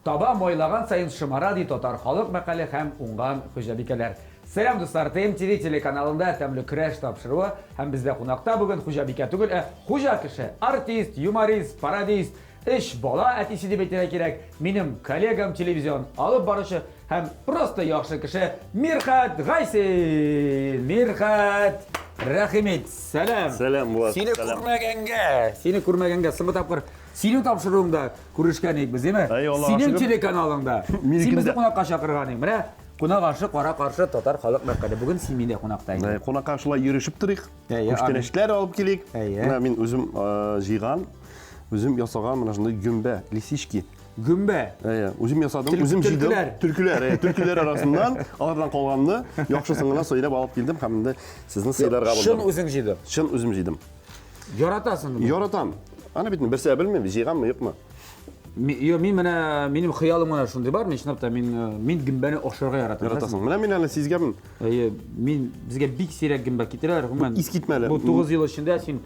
Таба майлаган саен шомара, ди татар халык мәкале һәм уңган хуҗабикәләр. Сәлам, дуслар! ТМТВ телеканалында Тәмле көрәш тапшыруы һәм бездә кунакта бүген хуҗабикә түгел, ә хуҗа кеше, артист, юморист, пародист, өч бала әтисе дип әйтергә кирәк, минем коллегам, телевизион алып баручы һәм просто яхшы кеше Мирхәт Гайсин! Мирхәт! Рәхим ит! Сәлам! Сәлам, Булат. Сине күрмәгәнгә, сине күрмәгәнгә соңгы тапкыр синең тапшыруыңда күрешкән идек без, димме? Әй, Аллага Синең шөкер. телеканалыңда. Син Минекендә. безне кунакка чакырган идең. Менә кунак ашы кара каршы татар халык мәкале. Бүген син миндә кунакта инде. Әй, Кунакка шулай йөрешеп торыйк. Әйе, Күчтәнәчләр алып килик. Әйе. Менә мин үзем э, җыйган, үзем ясаган менә шундый гөмбә, лисички. Гөмбә. Әйе, үзем ясадым, Төл- үзем җыйдым. төлкеләр. Төлкеләр, әйе, төлкеләр арасыннан алардан калганны яхшысын гына сайлап алып килдем һәм инде сезне сыйларга Чын булдым. үзең җыйдың. Чын үзем җыйдым. Яратасың. Яратам. Аны бит берсе белмим, җыйганмы, юкмы? Йо, мин менә минем хыялым гына шундый бар, мин чынлап та мин э, мин гөмбәне ашарга яратам. Яратасың. Менә мин әле сизгәнмен. Әйе, мин безгә бик сирәк гөмбә китерәләр, гомумән. Искитмәле. Бу 9 ел эчендә син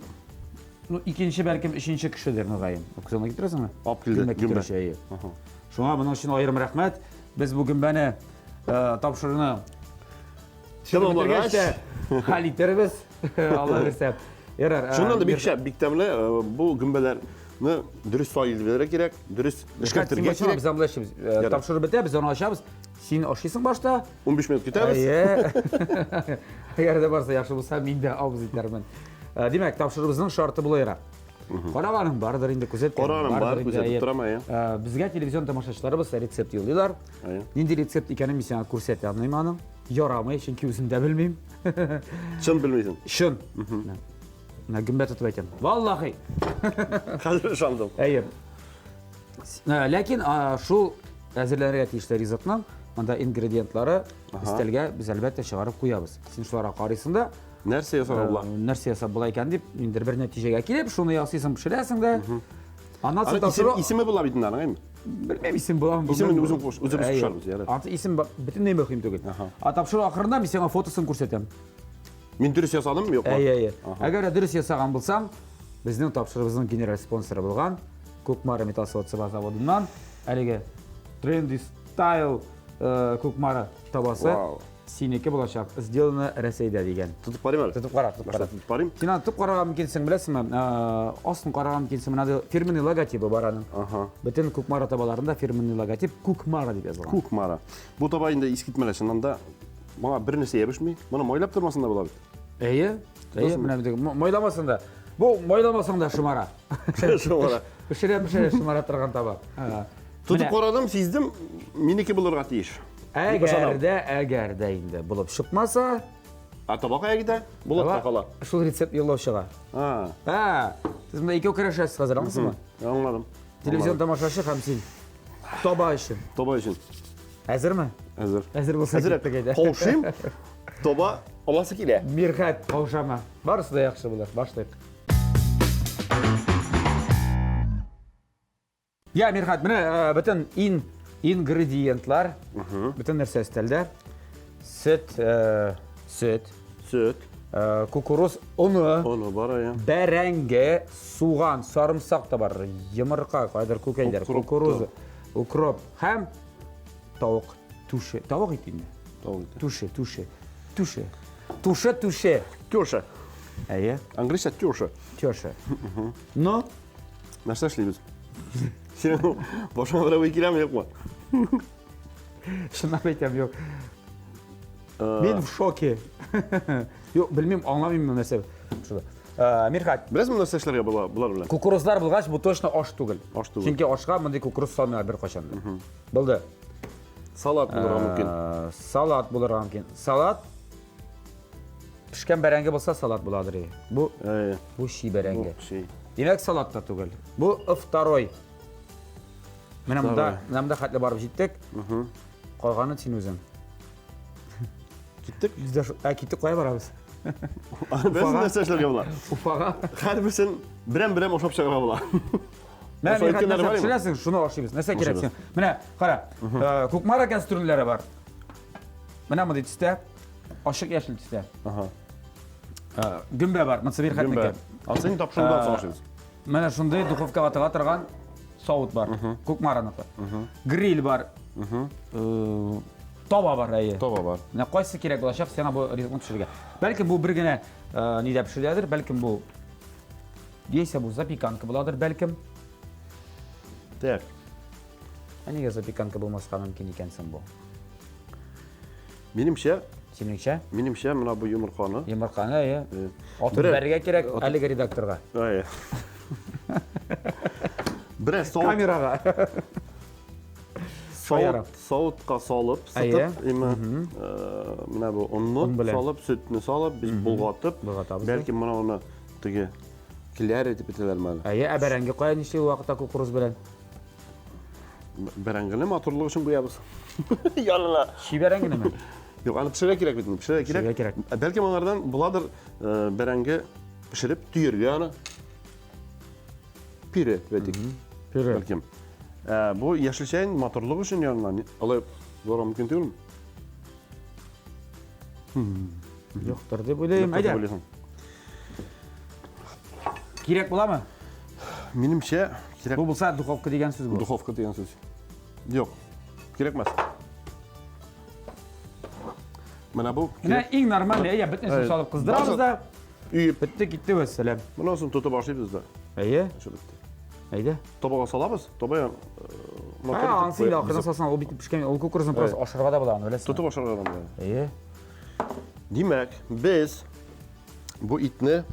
ну икенче бәлкем өченче кешедер мөгаен. Күзеңне китерәсеңме? Алып килде, Гөмбә гөмбә. китерүче, әйе. Шуңа моның өчен аерым рәхмәт. Без бу гөмбәне э, тапшыруны Тәмамлагач, хәл итербез. Алла бирсә. Ярар. Шуннан да бик шәп, бик тәмле э, бу гөмбәләрне дөрес сайларга кирәк, дөрес эшкәртергә кирәк. Без аны эшлибез. Ярар. Тапшыру бетә, без аны ачабыз. Син ашыйсың башта. 15 минут көтәбез. Әйе. Әгәр дә барса яхшы булса, мин дә авыз итәрмен. Димәк, тапшыруыбызның шарты булайрак. Караганың бардыр инде, күзәткәнең Караганым бар, бардыр инде, күзәтеп әйе. торам, әйе. Безгә телевизион тамашачыларыбыз рецепт юллыйлар. Әйе. Нинди рецепт икәнен мин сиңа күрсәтә алмыйм аның. Ярамый, чөнки үзем дә белмим. Чын белмисең. Чын. Менә гөмбә тотып әйтәм. Валлахи. Хәзер ышандым. Әйе. Ләкин шул әзерләнергә тиешле ризыкның монда ингредиентлары өстәлгә без әлбәттә чыгарып куябыз. Син шуларга карыйсың да, Нәрсә ясарга була? Нәрсә ясап була икән дип, инде бер нәтиҗәгә килеп, шуны ясыйсың, пешерәсең дә. Аннан соң тапшыру исеме була бит инде аның, әйме? Белмим, исем буламы, Исемен үзем куш, үзебез кушарбыз, ярар. Ансы исем бөтенләй мөһим түгел. Ә тапшыру ахырында мин сиңа фотосын күрсәтәм. Мин дөрес ясадыммы, юкмы? Әйе, әйе. Әгәр дә дөрес ясаган булсаң, безнең тапшыруыбызның генераль спонсоры булган Кукмара металл-савыт-саба заводыннан әлеге Trendy Style э, Кукмара табасы синеке булачак. Сделано Рәсәйдә дигән. Тотып карыйм әле. Тотып кара, тотып кара. Тотып карыйм. Син аны тотып карарга мөмкинсең, беләсеңме? Э, астын карарга мөмкинсең. Менә фирменный логотибы бар аның. Ага. Бөтен Кукмара табаларында фирменный логотип Кукмара дип язылган. Кукмара. Бу таба инде искитмәле, чыннан да моңа бер нәрсә ябышмый. Моны майлап тормасын да була бит. Әйе. Әйе, менә бит майламасын да. Бу майламасаң да шомара. Шомара. Пешерә пешерә шомара торган таба. Тотып карадым, сиздем, минеке булырга тиеш. Әгәр дә, әгәр дә инде булып чыкмаса, Ә таба кая китә? Булатка кала. Шул рецепт юллаучыга. А. А, сез монда икәү көрәшәсез хәзер, аңлыйсызмы? Аңладым. Телевизион тамашачы һәм син. Таба өчен. Таба өчен. Әзерме? Әзер. Әзер булса Әзер. киттек әйдә. Каушыйм. Таба аласы килә. Мирхәт, каушама. Барысы да яхшы булыр. Башлыйк. Я, Мирхат, менә э, бөтен ин ингредиентлар, бөтен нәрсә өстәлдә. Сөт, э, сөт, сөт, э, кукуруз оны, оны бар, иә. Бәрәңге, суган, сарымсак та бар, йомырка, кайдыр күкәйләр, кукуруз, укроп һәм тавык түше. Тавык ите инде. Тавык ите. Түше, түше. Түше. Туше, түше. Тёша. Әйе. Английча тёша. Тёша. Но Нәрсә эшлибез? Синең башыңа берәү уй киләме, юкмы? Чынлап әйтәм, юк. Мин в шоке. Юк, белмим, аңламыйм нәрсә. Шул. Мирхат. Беләсеңме нәрсә эшләргә була болар белән? Кукурузлар булгач, бу точно аш түгел. Аш түгел. Чөнки ашка мондый кукуруз салмыйлар беркайчан да. Булды. Салат булырга мөмкин. Салат булырга мөмкин. Салат Пешкән бәрәңге булса салат буладыр. Бу бу чи бәрәңге. Чи. Димәк, салат та түгел. Бу второй. Менә монда, менә монда хәтле барып җиттек. Калганын син үзең. Киттек. Без дә ә киттек кая барабыз? Без нәрсә эшләргә була? Уфага. Һәрберсен берәм-берәм ашап чыгарга була. Менә нәрсә пешерәсең, шуны ашыйбыз. Нәрсә кирәк сиңа? Менә, кара, Кукмара кәстрүлләре бар. Менә мондый төстә. Ачык яшел төстә. Ага. Гөмбә бар, монысы Мирхәтнеке. Гөмбә. Ә син тапшырудан соң ашыйбыз. Менә шундый духовкага тыга торган. савыт бар. Кукмараныкы. Гриль бар. Э, таба бар, әйе. Таба бар. Менә кайсы кирәк булачак сиңа бу ризыкны пешерергә? Бәлкем бу бер генә э, нидә пешереләдер, бәлкем бу яисә бу запеканка буладыр, бәлкем. Так. Ә нигә запеканка булмаска мөмкин икән соң бу? Минемчә, Синеңчә? Минемчә, менә бу йомырканы. Йомырканы, әйе. Атып бәрергә кирәк әлеге редакторга. Әйе. Бераз савыт. Камерага. Савыт, савытка салып, сытып, име, менә бу онны салып, сөтне салып, без болгатып, бәлки менә аны теге киләр итеп бетерәләр мәле. Әйе, ә бәрәңге кая нишли ул вакытта кукуруз белән? Бәрәңгене матурлык өчен куябыз. Янына. Чи бәрәңгенеме? Юк, аны пешерергә кирәк бит, пешерергә кирәк. Пешерергә кирәк. Бәлки аңардан буладыр бәрәңге пешереп төяргә аны. Пюре дип әйтик. Пюре. Бәлкем. Бу яшелчә матурлык өчен янына. Алай булырга мөмкин түгелме? Юктыр дип уйлыйм. Әйдә. Кирәк буламы? Минемчә, кирәк. Бу булса духовка дигән сүз бу. Духовка дигән сүз. Юк. Кирәкмәс. Менә бу. Менә иң нормаль, әйе, бөтенесен салып кыздырабыз да. Өеп. Бетте, китте, вәссәлам. Монысын тотып ашыйбыз да. Әйе. Шул бетте. Әйдә. Табага салабыз. Таба А, анысы инде ахырдан салсаң, ул бит пешкән, ул кукурузны просто ашарга да була аны, беләсеңме? Тотып ашарга да була. Әйе. Димәк, без бу итне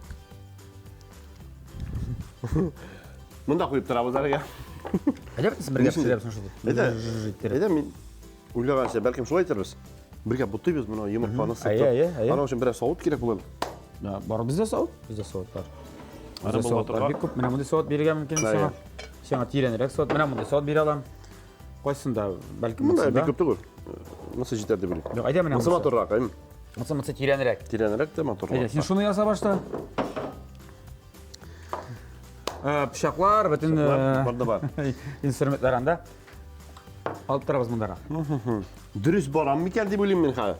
монда куеп торабыз әлегә. Әйдә бөтенесен бергә пешерәбез шул. Әйдә. Әйдә мин уйлаганча, бәлкем шулай итәрбез. Бергә бутыйбыз моны, йомырканы сытып. Әйе, әйе, әйе. Аның өчен берәр савыт кирәк булыр. Да, бар бездә савыт, бездә савыт бар. Бездә савытлар бик күп. Менә мондый савыт бирергә мөмкин сиңа. Сиңа тирәнрәк савыт. Менә мондый савыт бирә алам. Кайсында, бәлкем Монда бик күп түгел. Монысы җитәр дип уйлыйм. Юк, әйдә менә. Монысы матуррак, әйме? Монысы монысы тирәнрәк. Тирәнрәк тә матуррак. Әйдә, син шуны яса башта. Пычаклар, бөтен бар да бар. Инструментлар анда. Алып торабыз мондарак. Дөрес барам микән дип уйлыйм мин хәзер.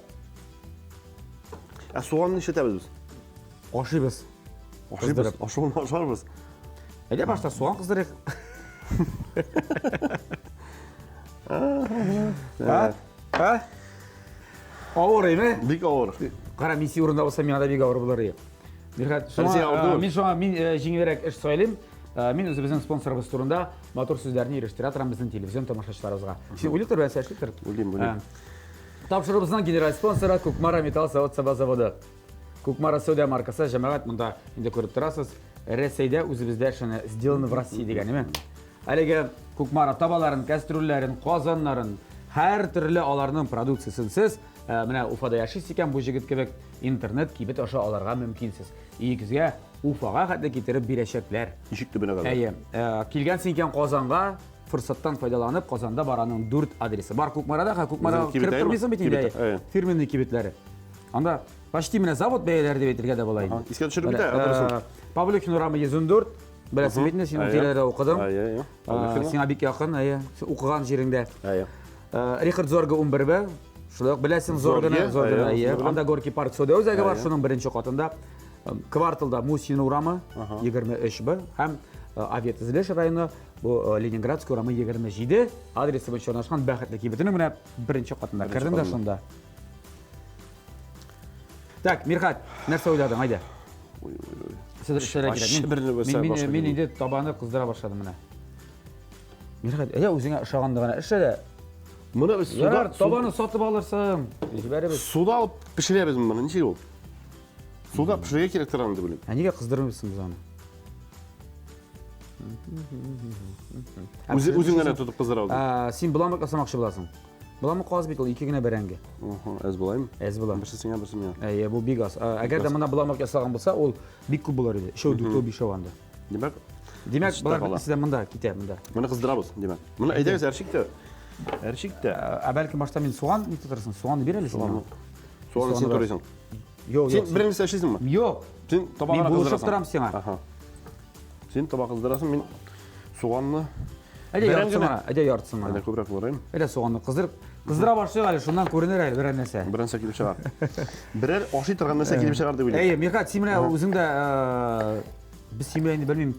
Ә суганны нишләтәбез без? Ашыйбыз. Ашыйбыз, ашуын ашарбыз. Әйдә башта суган кыздырыйк. А? А? Авыр име? Бик авыр. Кара, мин син урында булсам, миңа да бик авыр булыр иде. Мирхат, шуңа, мин шуңа мин җиңелрәк эш сайлыйм. Мин үзебезнең спонсорыбыз турында матур сүзләрне ирештерә торам безнең телевизион тамашачыларыбызга. Син уйлый тор, берәрсе эшли тор. Уйлыйм, уйлыйм. Тапшыруыбызның генераль спонсоры Кукмара металл савыт-саба заводы. Кукмара сәүдә маркасы, җәмәгать, монда инде күреп торасыз, Рәсәйдә үзебездә эшләнә, сделано в России дигән, әйме? Әлеге Кукмара табаларын, кәстрүлләрен, казаннарын, һәр төрле аларның продукциясен сез, менә Уфада яшисез икән, бу җегет кебек интернет кибет аша аларга мөмкинсез. Өегезгә Уфага хәтле китереп бирәчәкләр. Ишек төбенә кадәр. Әйе. Килгәнсең икән Казанга, форсаттан файдаланып, Казанда бар аның 4 адресы. Бар Кукмарада, ха Кукмарага кереп тормыйсың бит инде. Фирменный кибетләре. Анда почти менә завод бәяләре дип әйтергә дә була инде. Искә төшереп китә адресын. Павлюхин урамы 114. Беләсең бит инде, син ул тирәдә укыдың. Әйе, әйе. Сиңа бик якын, әйе. Син укыган җиреңдә. Әйе. Рихард Зорга 11Б. Шулай ук беләсең Зорганы, Зорганы, әйе. Анда Горький парк сәүдә үзәге бар, шуның беренче катында. Кварталда Мусин урамы 23Б һәм Авиатөзелеш районы бу Ленинградский урамы 27 адресы буенча урнашкан Бәхетле кибетенең менә беренче катында. Кердем дә шунда. Так, Мирхат, нәрсә уйладың, әйдә. Ой, ой, ой. Сез эшләргә кирәк. Мин, мин, мин инде табаны кыздыра башладым менә. Мирхат, әйдә үзеңә ошаганны гына эшлә дә. Моны без суда Ярар, табаны сатып алырсың. Җибәрәбез. Суда алып пешерәбез моны, ничек ул? Суда пешерергә кирәк тора дип уйлыйм. Ә нигә кыздырмыйсың без аны? Үзе үзең генә тотып кыздырабыз. Син боламык ясамакчы буласың. Боламык аз бит ул, ике генә бәрәңге. Әз булаймы? Әз була. Берсе сиңа, берсе миңа. Әйе, бу бик аз. Әгәр дә монда боламык ясаган булса, ул бик күп булыр иде. Өчәү, дүртәү, бишәү анда. Димәк, Димәк, болар бөтенесе дә монда китә, монда. Моны кыздырабыз, димәк. Моны әйдәгез әрчик тә. Әрчик тә. Ә бәлки башта мин суган ни тотырсың? Суганны бир әле син. Суганны син турыйсың. Юк, Син беренче эшлисеңме? Юк. Син таба гына кыздырасың. Мин торам сиңа. Аха. Син таба кыздырасың, мин суганны Әйдә яртысын гына, әйдә яртысын гына. Әйдә күбрәк булырым. Әйдә суганны кыздырып, кыздыра башлыйк әле, шуннан күренер әле берәр нәрсә. Берәр нәрсә килеп чыгар. Берәр ашый торган нәрсә килеп чыгар дип уйлыйм. Әйе, Мирхат, син менә үзең дә без син белән инде белмим,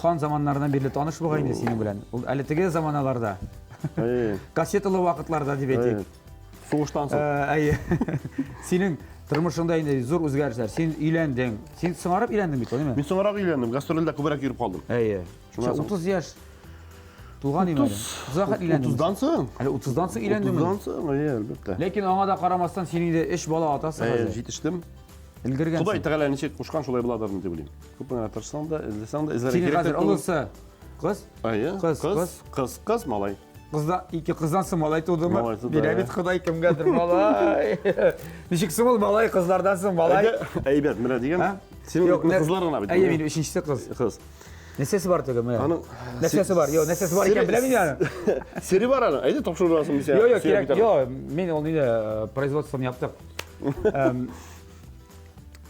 хан заманнарыннан бирле таныш бугай инде синең белән. Ул әле теге заманаларда. Әйе. Кассеталы вакытларда дип әйтик. Сугыштан соң. Әйе. Синең тормышыңда инде зур үзгәрешләр. Син өйләндең. Син соңарып өйләндең бит, әйеме? Мин соңрак өйләндем. Гастрольдә күбрәк йөреп калдым. Әйе. Шуннан соң. 30 яшь тулган име әле? Озак өйләндең. 30-дан соң. Әле 30-дан соң өйләндеңме? 30-дан соң, әйе, әлбәттә. Ләкин аңа да карамастан син инде өч бала атасың Әйе, хәзер. җитештем. Өлгергәнсең. Ходай Тәгалә ничек кушкан, шулай буладыр дип уйлыйм. Күпме генә тырышсаң да, эзләсәң дә, эзләргә Синең кирәк хәзер тә түгел. олысы кыз, Әйе, Кыз, кыз, кыз. кыз, кыз, малай. Кызда ике кыздан соң малай тудымы? Малай туды, Бирә әйе. бит Ходай кемгәдер малай. Ничек соң ул малай кызлардан соң малай? Әйдә, әйбәт, менә дигән. А? Синең Юк, бит нә- кызлар гына бит. Әйе, минем өченчесе кыз. Кыз. Нәрсәсе бар түгел менә? Аның Нәрсәсе бар? Юк, нәрсәсе бар икән беләм мин аны. Сере бар аның. Әйдә тапшырасың мин сиңа. Юк, юк, Сөйләп кирәк. китәм. Юк, мин ул нидә э, производствоны яптык. Эм,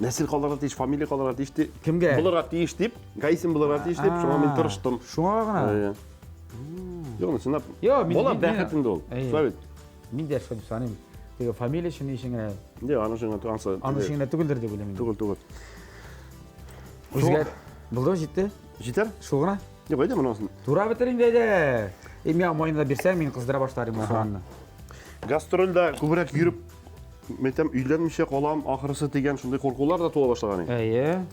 Нәсел калырга тиеш, фамилия калырга тиеш дип. Кемгә? Булырга тиеш дип, Гайсин булырга тиеш дип, шуңа мин тырыштым. Шуңа гына. Әйе. Юк, ну, чынлап. Юк, мин- Бала мин- бәхет инде ул. Әйе. Шулай бит. Мин дә шулай дип саныйм. Теге фамилия өчен ни өчен генә, Юк, аның өчен генә ансы. аның өчен генә түгелдер дип уйлыйм. Түгел, түгел. Үзгә булды җитте. Җитәр? Шул гына. Юк, әйдә монысын. Тура бетер инде әйдә. И миңа майны да бирсәң, мин кыздыра башлар идем суганны. Гастрольдә күбрәк йөреп, мәйтәм, өйләнмичә калам ахрысы дигән шундый куркулар да туа башлаган иде. Әйе,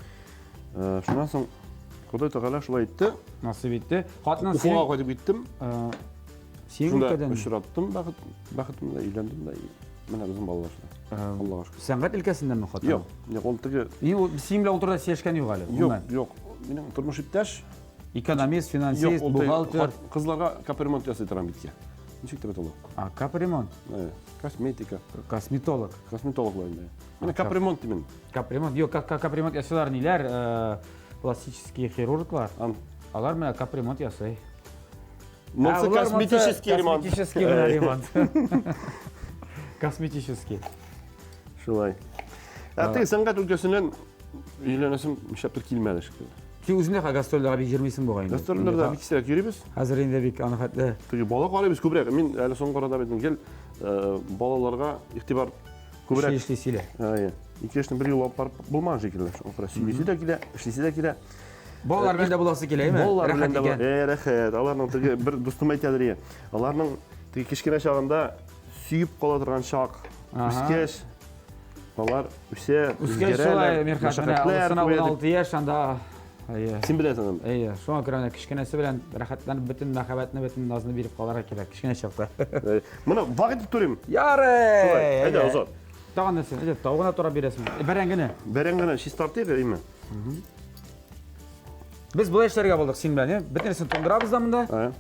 Шуннан соң Ходай Тәгалә шулай итте. насыйп итте. Хатының Уфага синең кайтып киттем. синең Шунда өлкәдән. очраттым бәхет, бәхетемне, өйләндем дә. Менә безнең балалар шунда. Аллага шөкер. Сәнгать өлкәсеннәнме хатының? Юк, юк, ул теге Мин ул синең белән ул турыда сөйләшкән юк әле. Юк, гомумән. юк. Минем тормыш иптәш. Экономист, Юк, финансист, ул теге бухгалтер. кызларга капремонт ясый торган биткә. Ничек дип атала? А, капремонт, Косметика, косметолог. косметологлар инде. Менә капремонт димин. Капремонт, юк, капремонт ясыйлар ниләр, пластический хирурглар. Ан. Алар менә капремонт ясый. Монсы А, болар косметический монсы ремонт. Косметический менә ремонт. Косметический. Шулай. Ә теге сәнгать өлкәсеннән өйләнәсем нишләптер килмәде шикелле. Син үзең дә гастрольләргә бик йөрмисең бугай инде. Гастрольләрдә бик сирәк йөрибез. Хәзер инде бик аны хәтле. Теге бала карыйбыз күбрәк. Мин әле соңгы арада бит гел балаларга игътибар күбрәк. Эшли эшли сөйлә. Әйе. Ике эшне бер юлы алып барып булмаган шикелле. Шуңа күрә сөйлисе дә килә, эшлисе дә килә. Балалар белән дә буласы килә, әйме? Балалар белән Рәхәт дә икән. Рәхәт. Аларның теге бер дустым әйтәдер ие. Аларның теге кечкенә чагында сөеп кала торган чак. Үскәч, алар үсә, Үскәч шулай, Мирхат, менә олысына күбәя дип. 16 яшь, анда әйе. Син беләсең аны. Әйе, шуңа күрә менә кечкенәсе белән рәхәтләнеп бөтен мәхәббәтне, бөтен назны биреп калырга кирәк кечкенә чакта. Моны вак итеп турыйм. Ярый! Шулай, әйдә, озат. Тагын нәрсә? Әйдә, тавыгына турап бирәсең. Бәрәңгене. Бәрәңгене чистартыйк, әйме? Без болай эшләргә булдык син белән, ә? Бөтенесен туңдырабыз да монда. Ә.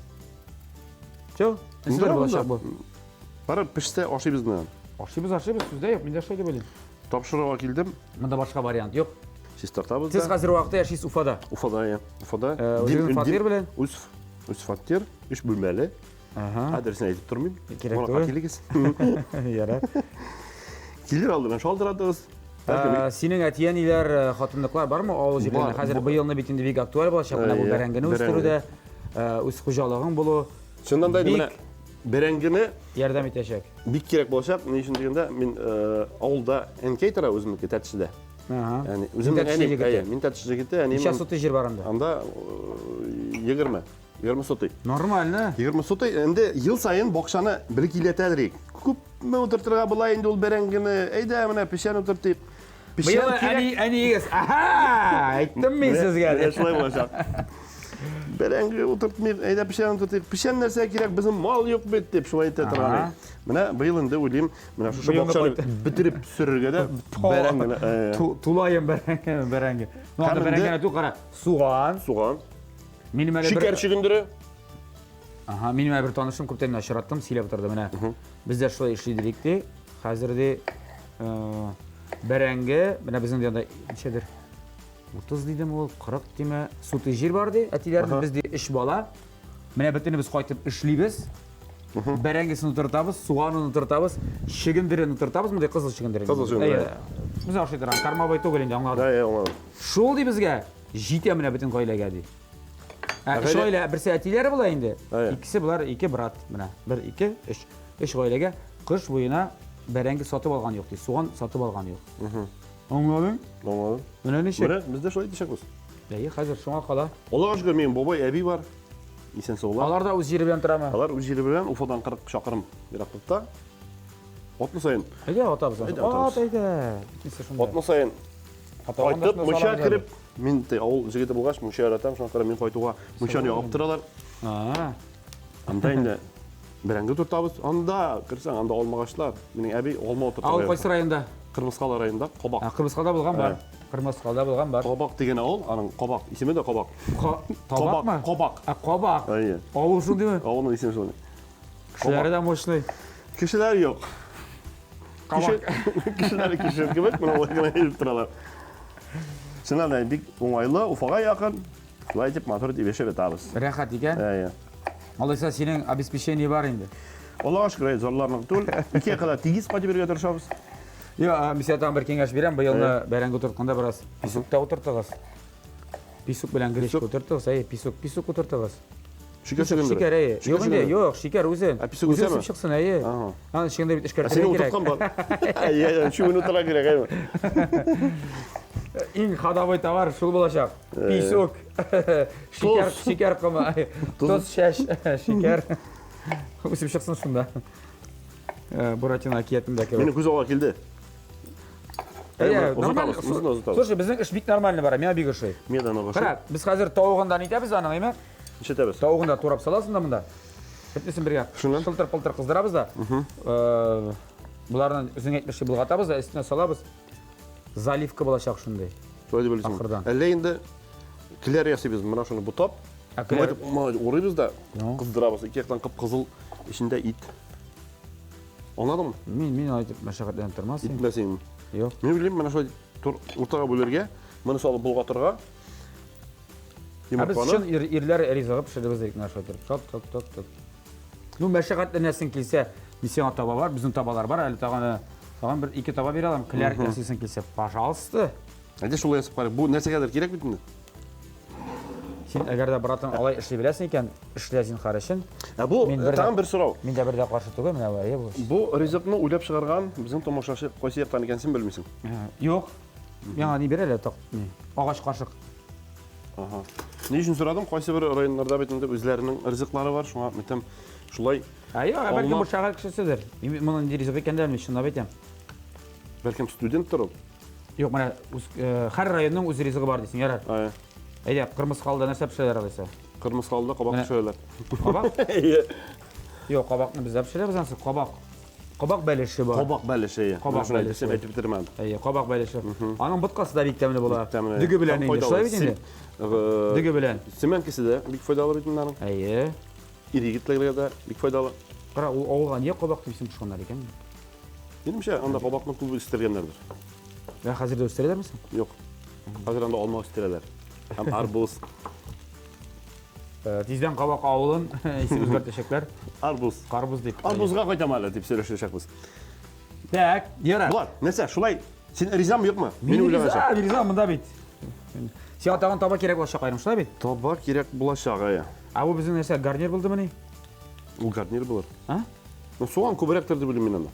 Чё? Нәрсәләр булачак бу? Бары пешсә ашыйбыз менә. Ашыйбыз, ашыйбыз, сүздә юк, мин дә шулай дип уйлыйм. Тапшыруга килдем. Монда башка вариант юк. Чистартабыз Сез да. хәзер вакытта яшисез Уфада. Уфада, я. Уфада. Үзегезнең фатир белән? Үз үз фатир, өч бүлмәле. Ага. Адресын әйтеп тормыйм. Кирәк Кунакка түгел. килегез. Ярар. Килер алдыннан шалтыратыгыз. Синең әти-әниләр, хатынлыклар бармы авыл җирләрендә? Бар. Хәзер быелны бит инде бик актуаль булачак, менә бу Әйе, бәрәңгене бәрәңге. үстерүдә, үз хуҗалыгың булу Чыннан да инде бик менә бәрәңгене ярдәм итәчәк. бик кирәк булачак. Ни өчен дигәндә, мин авылда әнкәй тора үземнеке Тәтешедә. Ага. Яни үземнең Тәтеше әнием, егете. әйе, мин Тәтеше егете, әнием. Ничә сотый җир бар анда? Анда 20, 20 сотый. Нормально. 20 сотый. Инде ел саен бакчаны бер киләтәдер. Күпме утыртырга була инде ул бәрәңгене? Әйдә, менә печән утыртыйк. Быел Печән кирәк. әни әниегез. Аһа! Әйттем мин сезгә. Менә шулай булачак. Бәрәңге утыртмыйк, әйдә печән утыртыйк. Печән нәрсә кирәк, безнең мал юк бит дип шулай әйтә торган. Ага. Менә быел инде уйлыйм, менә шушы Быелны бакчаны кайтты. бетереп сөрергә дә бәрәңгене, Тулаем бәрәңге, бәрәңге. Ну, анда Һәм инде- бәрәңгене түгел, кара. Суган. суган, Минем әле бер шикәр чөгендере. Ага, минем әле бер танышым күптән генә очраттым, сөйләп утырды менә. Без дә шулай эшли дидек ди. Хәзер ди, бәрәңге, менә безнең янда ничәдер? 30 дидем ул, 40 диме, сутый җир бар ди. Әтиләрнең без ди өч бала. Менә бөтенебез кайтып эшлибез. Бәрәңгесен утыртабыз, суганын утыртабыз, чөгендерен утыртабыз, мондый кызыл чөгендерен. Кызыл чөгендер, Әйе. Без ашый торган кормовой түгел инде, аңладым. Да, я аңладым. Шул ди безгә җитә менә бөтен гаиләгә ди. Ә, өч Гаилә- гаилә, берсе әтиләре була инде. Әйе. Икесе булар ике брат менә. Бер, ике, өч. Өч гаиләгә кыш буена бәрәңге сатып алган юк ди, суган сатып алган юк. Аңладың? Аңладым. Менә ничек? Менә без дә шулай итәчәкбез. Әйе, хәзер шуңа кала. Аллага шөкер, минем бабай, әби бар. Исән саулар. Алар да үз җире белән торамы? Алар үз җире белән Уфадан 40 чакрым ераклыкта. Атна саен. Әйдә, атабыз. Әйдә, атабыз. Ат, әйдә. Бөтенесе шунда. Атна саен кайтып, мунча кереп, мин те авыл җегете булгач, мунча яратам, шуңа күрә мин кайтуга мунчаны ягып торалар. Анда инде бәрәңге тотабыз. Анда керсәң, анда алмагачлар. Минем әби алма утырта. Авыл кайсы районда? Кырмыскалы районында Кабак. Ә, Кырмыскалда булган бар. Кырмыскалда булган бар. Кабак дигән авыл, аның Кабак, исеме дә Кабак. Табакмы? Кабак. Ә, Кабак. Әйе. Авыл шундыймы? Авылның исеме шундый. Кешеләре дә мощный. Кешеләр юк. Кабак. Кешеләр кеше кебек, менә алай гына йөреп торалар. Чыннан да бик уңайлы, Уфага якын. Шулай итеп матур итеп яшәп ятабыз. Рәхәт икән. Әйе. Алайса синең обеспечение бар инде. Аллага шөкер, зарларның түгел. Ике кадәр тигез кайтып йөрергә тырышабыз. Юк, мин сиңа тагын бер киңәш бирәм. Быелны бәрәңге утыртканда бераз песок та утыртыгыз. Песок белән гречка утыртыгыз. Әйе, песок, песок утыртыгыз. Шикәр чөгендере. Шикәр, әйе. Шикәр Юк инде, чөгендере. юк, шикәр үзе. Ә песок Үзе үсәме? үсеп чыксын, әйе. Ага. Аны чөгендер бит Ә эшкәртергә синең кирәк. утырткан бар. Әйе, чүбен утыра кирәк, әйе. Иң ходовой товар шул булачак. Песок, шикәр, Тоз. шикәр комы, тоз шәш, шикәр. Үсеп чыксын шунда. Буратино әкиятендә кебек. Минем күз алга килде. Әйе, Озатабыз, нормально. озатабыз, озатабыз. Слушай, безнең эш бик нормально бара, миңа бик ошый. Миңа да ошый. Кара, без хәзер тавыгын да нитәбез аның, әйме? Нишләтәбез? Тавыгын да турап саласың да монда. Бөтенесен бергә. Шуннан? Шылтыр-пылтыр кыздырабыз да. Боларны үзең әйтмешли болгатабыз да, өстенә салабыз. Заливка булачак шундый. Шулай дип уйлыйсың. Ахырдан. Әллә инде келәр ясыйбыз, менә шуны бутап, Ә келәр- болай урыйбыз да, Ну. кыздырабыз. Ике яктан кып-кызыл, эчендә ит. Аңладыңмы? Мин әйтеп мәшәкатьләнеп тормас. Ит беләсең. Юк. Мин уйлыйм, менә шулай уртага бүлергә, моны салып болгатырга. Ә без Йомырканы. чын ирләр ризыгы пешеребез дик менә шулай итеп. Топ, топ, топ, топ. Ну, мәшәкатьләнәсең килсә, мин сиңа таба бар, безнең табалар бар, әле тагын тагын бер ике таба бирә алам. Келәр ясыйсың килсә, пожалуйста. Әйдә шулай ясап карыйк. Бу нәрсәгәдер кирәк бит инде. Син әгәр дә братан алай эшли беләсең икән, эшлә зинһар өчен. Ә бу Мин бер дә- тагын бер сорау. Мин дә бер дә каршы түгел, менә бу, әйе бу. Бу ризыкны уйлап чыгарган безнең тамашачы кайсы яктан икәнен син белмисең. Юк. Миңа ни бир әле, так, ни? Агач кашык. Ага. Ни өчен сорадым? Кайсы бер районнарда бит инде үзләренең ризыклары бар, шуңа әйтәм, шулай. Ә юк, ә бәлки Алма- бу шәһәр кешеседер. Мин моның нинди ризык икәнен дә белмим, чынлап әйтәм. Бәлкем студенттыр ул. Юк, менә үз, һәр районның үз ризыгы бар дисең, ярар. Әйе. Әйдә, Кырмыскалыда нәрсә пешерәләр алайса? Кырмыскалыда кабак Менә- пешерәләр. Кабак? Әйе. Юк, кабакны без дә пешерәбез ансы, кабак. Кабак бәлеше бар. Кабак бәлеше, әйе. Кабак Менә шуны бәлеше. әйтеп әйтеп бетермәдем. Әйе, кабак бәлеше. Аның боткасы да бик тәмле була. Бик тәмле. Дөге белән Һәм инде, файдалы. шулай бит инде? Дөге белән. Семенкасы да бик файдалы бит инде аның. Әйе. Ир егетләргә дә бик файдалы. Кара, ул авылга нигә кабак дип исем кушканнар икән? Минемчә, анда кабакны күп үстергәннәрдер. Ә хәзер дә үстерәләрме соң? Юк. Хәзер анда алма үстерәләр. Һәм арбуз. Тиздән кабак авылын исем үзгәртәчәкләр. Арбуз. Карбуз дип. Арбузга кайтам әле дип сөйләшәчәкбез. Так, ярар. Булат, нәрсә, шулай син ризамы юкмы? Мин уйлаганча. риза, риза монда бит. Сиңа тагын таба кирәк булачак аерым, шулай бит? Таба кирәк булачак, әйе. Ә бу безнең нәрсә, гарнир булдымыни? Ул гарнир булыр. А? Ну, суган күбрәктер дип уйлыйм мин аны.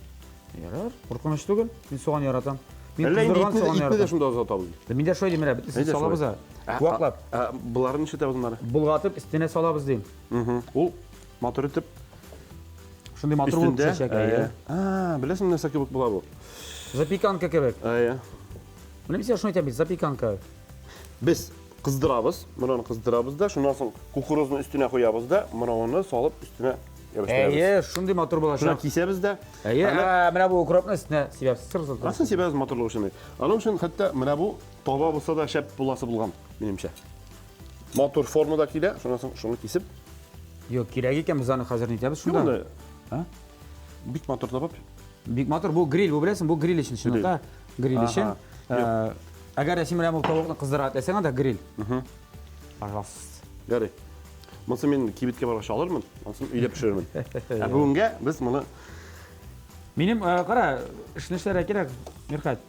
Ярар, куркыныч түгел. Мин суган яратам. Мин Әллә инде кыздырган итне, суган итне дә яратам. шунда озатабыз. Мин дә шулай дим, менә бөтенесен Әйдә салабыз шулай. да. Ваклап, Ә, Боларын нишләтәбез аннары? болгатып өстенә салабыз дим. Ул матур итеп Шундый матур булып өстендә. төшәчәк, әйе. А, беләсеңме нәрсә кебек була бу? Запеканка кебек. Әйе. Менә мин сиңа шуны әйтәм бит, запеканка. Без кыздырабыз, моны кыздырабыз да, шуннан соң кукурузны өстенә куябыз да, моны салып өстенә ябыштырабыз. Әйе, шундый матур Шуны булачак. кисәбез дә. Әйе, Аны- ә, менә бу укропны өстенә сибәбез. Сыр сыр. Асын сибәбез матурлык өчен. Аның өчен хәтта менә бу таба булса да шәп буласы булган, минемчә. Матур формада килә, шуннан соң шуны кисеп, Юк, кирәк икән, без аны хәзер нитәбез шунда. Юк, А? бик матур табып. Бик матур, бу гриль, бу беләсең, бу гриль өчен чынлыкта. Гриль өчен. Ага. Әгәр дә син менә бу тавыкны кыздыра теләсәң, анда гриль. Пожалуйста. Ярый. Монысы мин кибеткә баргач алырмын, анысын өйдә пешерермен. Ә бүгенгә без моны Минем, кара, эшне эшләргә кирәк, Мирхәт.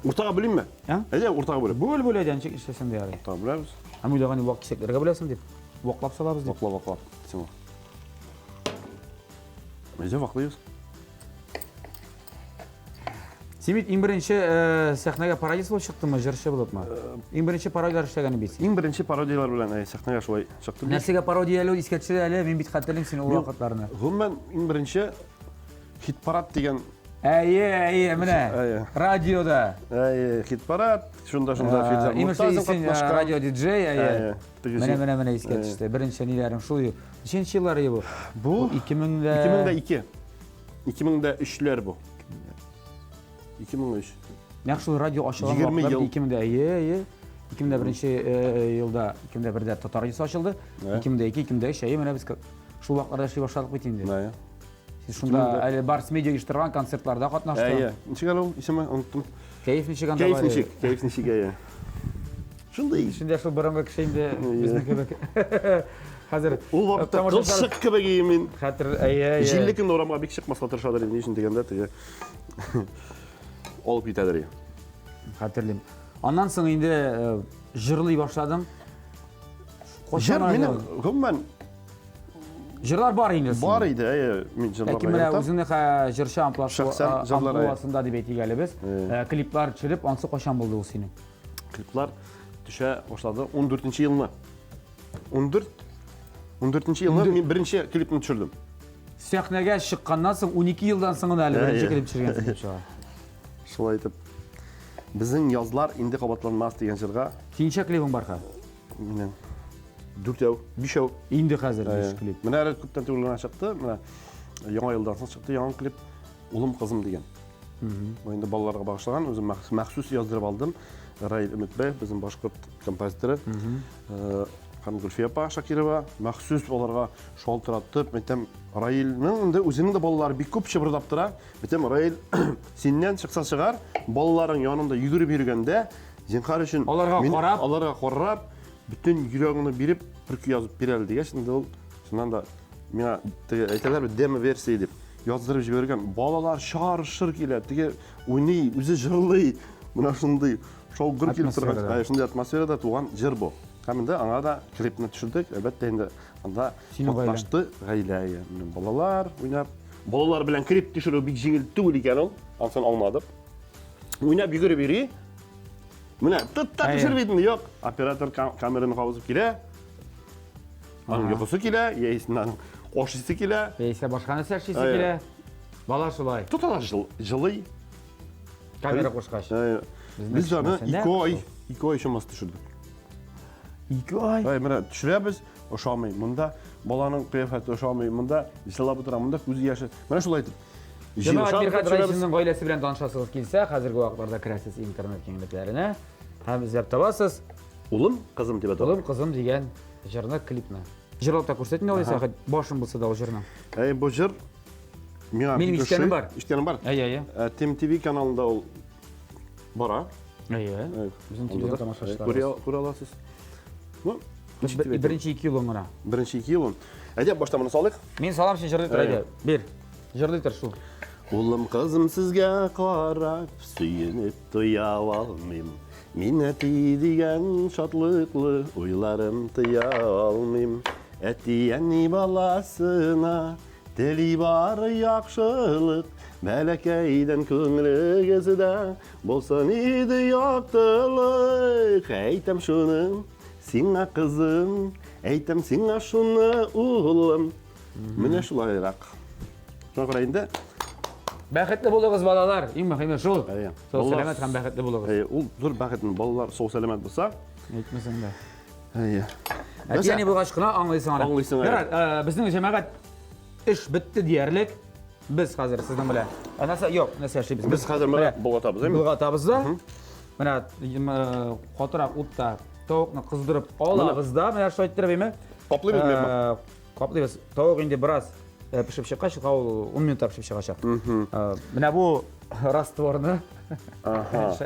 уртага бүлимме? А? Әйдә, уртага бүлеп. Бүл бүл әйдә, ничек эшләсәң дә ярый. Уртага бүләбез. Һәм уйлаган вак кисәкләргә бүләсең дип. Ваклап салабыз дип. Ваклап, ваклап. Син. Әйдә, ваклыйбыз. Син бит иң беренче э, сәхнәгә пародист булып чыктыңмы, җырчы булыпмы? Иң беренче пародияләр эшләгән бит син. Иң беренче пародияләр белән әй, сәхнәгә шулай чыктым. Нәрсәгә пародияләү искә төшә әле, мин бит хәтерлим синең ул вакытларны. Гомумән, иң беренче хит-парад дигән Әйе, әйе, менә. Әйе. Радиода. Әйе, хит-парад, шунда-шунда Фирзә Имеш, Мортазин син катнашкан. радио диджей, әйе. Әйе. Теге Менә, син- менә, менә искә Әйе. төште. Беренче ниләрем шул. Ничәнче еллар бу? Бу 2000 дә 2002. 2003-ләр бу. 2003. Нәкъ шул радио ачылган 20 вакытлар ел. 2000 дә, әйе, әйе. 2001 елда, 2001дә Татар радиосы ачылды. 2002, 2003, әйе, менә без шул вакытларда эшли башладык бит инде. Әйе. Сез шунда әле Барс Медиа оештырган концертларда катнаштың. Әйе. Ничек әле ул? Исеме оныттым. Кәеф ничек анда Кәеф бар? ничек? Кәеф ничек, әйе. Шундый. Шунда шул борынгы кеше инде безнең кебек. Хәзер Ул вакытта тамашачылар- кылчык кебек идем мин. Хәтер, әйе, әйе. Җилле көнне урамга бик чыкмаска тырышадыр инде, ни өчен дигәндә теге алып китәдер. Хәтерлим. Аннан соң инде э, җырлый башладың. Җыр Кайчан әле минем ул? гомумән Җырлар бар инде. синең. бар иде, әйе, мин Ләкин җырларга менә яратам. үзеңне җырчы Шәхсән җырлар, әйе. амплуасында дип әйтик әле без. Әйе. Э, Клиплар төшереп, ансы кайчан булды ул синең? Клиплар төшә башлады 14 елны. 14 14 елны мин беренче клипны төшердем. Сәхнәгә чыкканнан соң 12 елдан соң гына әле беренче Әйе. клип төшергәнсең дип чыга. Шулай итеп Безнең язлар инде кабатланмас дигән җырга Синең ничә клибың бар хәзер? минем дүртәү, бишәү. Инде хәзер Әйе. биш клип. Менә әле күптән түгел генә чыкты. Менә яңа елдан соң чыкты яңа клип Улым кызым дигән. Бу инде балаларга багышланган, үзем махсус яздырып алдым. Раил Өметбаев, безнең башкорт композиторы. Һәм Гөлфия апа Шакирова махсус аларга шалтыратып, әйтәм, Раилнең инде үзенең дә балалары бик күп чыбырдап тора. Әйтәм, Раил, синнән чыкса чыгар, балаларың янында йөгереп йөргәндә, зинһар өчен Аларга мин- карап. аларга карап, бөтен йөрәгеңне биреп, бер көй язып бир әле дигәч, инде ул чыннан да миңа теге әйтәләр бит, демо-версия дип яздырып җибәргән. Балалар шар-шыр килә, теге уйный, үзе җырлый. Менә шундый шау-гөр килеп торган, Атмосферада. әй, шундый атмосферада туган җыр бу. Һәм инде аңа да клипны төшердек. Әлбәттә инде анда Синең гаиләң. катнашты гаилә, әйе. Минем балалар уйнап. Балалар белән клип төшерү бик җиңел түгел икән ул. Ансын аңладык. Уйнап йөгереп йөри. Менә тот та Әйе. төшереп инде, юк. Оператор камераны кабызып килә. Аның йокысы килә, яисә аның ашыйсы килә. Яисә башка нәрсә эшлисе Әйе. килә. Бала шулай. Тоталар җылый. Камера кушкач. Әйе. Безнең Без аны төшмәсә, 2 нәкъ ай, шул. 2 ай чамасы төшердек. 2 ай. Әй, менә төшерәбез, ошамый. Монда баланың кыяфәте ошамый, монда җылап утыра, монда күзе яше. Менә шулай итеп. Җәмәгать Җыелышабыз, Мирхәт төшерәбез. Рәисовның гаиләсе белән танышасыгыз килсә, хәзерге вакытларда керәсез интернет киңлекләренә һәм эзләп табасыз. Улым, кызым дип атала. Улым, кызым дигән җырны, клипны. Җырлап та күрсәтмә алайса, хәт башым булса да ул җырның. Әй, бу җыр миңа Минем бик ишеткәнем ошый. бар. Ишеткәнем бар. Әйе, әйе. Тем ТВ каналында ул бара. Әйе. Әй, Безнең анда телевизор да, тамашачыларыбыз. әй, Күрә аласыз. Ну, ничек дип әйтим? Беренче 2 елын гына. Беренче 2 елын. Әйдә, башта моны салыйк. Мин салам син җырлый тор, Әйе. әйдә. Бир. Җырлый тор шул. Улым, кызым сезгә карап, сөенеп туя алмыйм. Мин әти дигән шатлыклы уйларым тыя алмыйм. Әти әни баласына тели бар яхшылык, бәләкәйдән күңелегездә булсын иде яктылык. Әйтәм шуны, сиңа кызым, әйтәм сиңа шуны, улым. Менә шулайрак. Шуңа күрә инде Бәхетле булыгыз, балалар. Иң мөһиме шул. Әйе. Сау Балалар- сәламәт һәм бәхетле булыгыз. Әйе, ул зур бәхет, балалар сау сәламәт булса. Әйтмәсәң дә. Әйе. Әти-әни булгач кына аңлыйсың аны. Аңлыйсың, әйе. Ярар, безнең җәмәгать эш бетте диярлек. Без хәзер сезнең белән. Ә нәрсә, юк, нәрсә эшлибез? Без хәзер менә болгатабыз, әйме? Болгатабыз да. Менә катырак утта тавыкны кыздырып алабыз да, менә шулай иттереп, әйме? Каплыйбыз микме? Каплыйбыз. Тавык инде бераз пешеп чыккач, ул 10 минутта пешеп чыгачак. Менә бу растворны. Ага.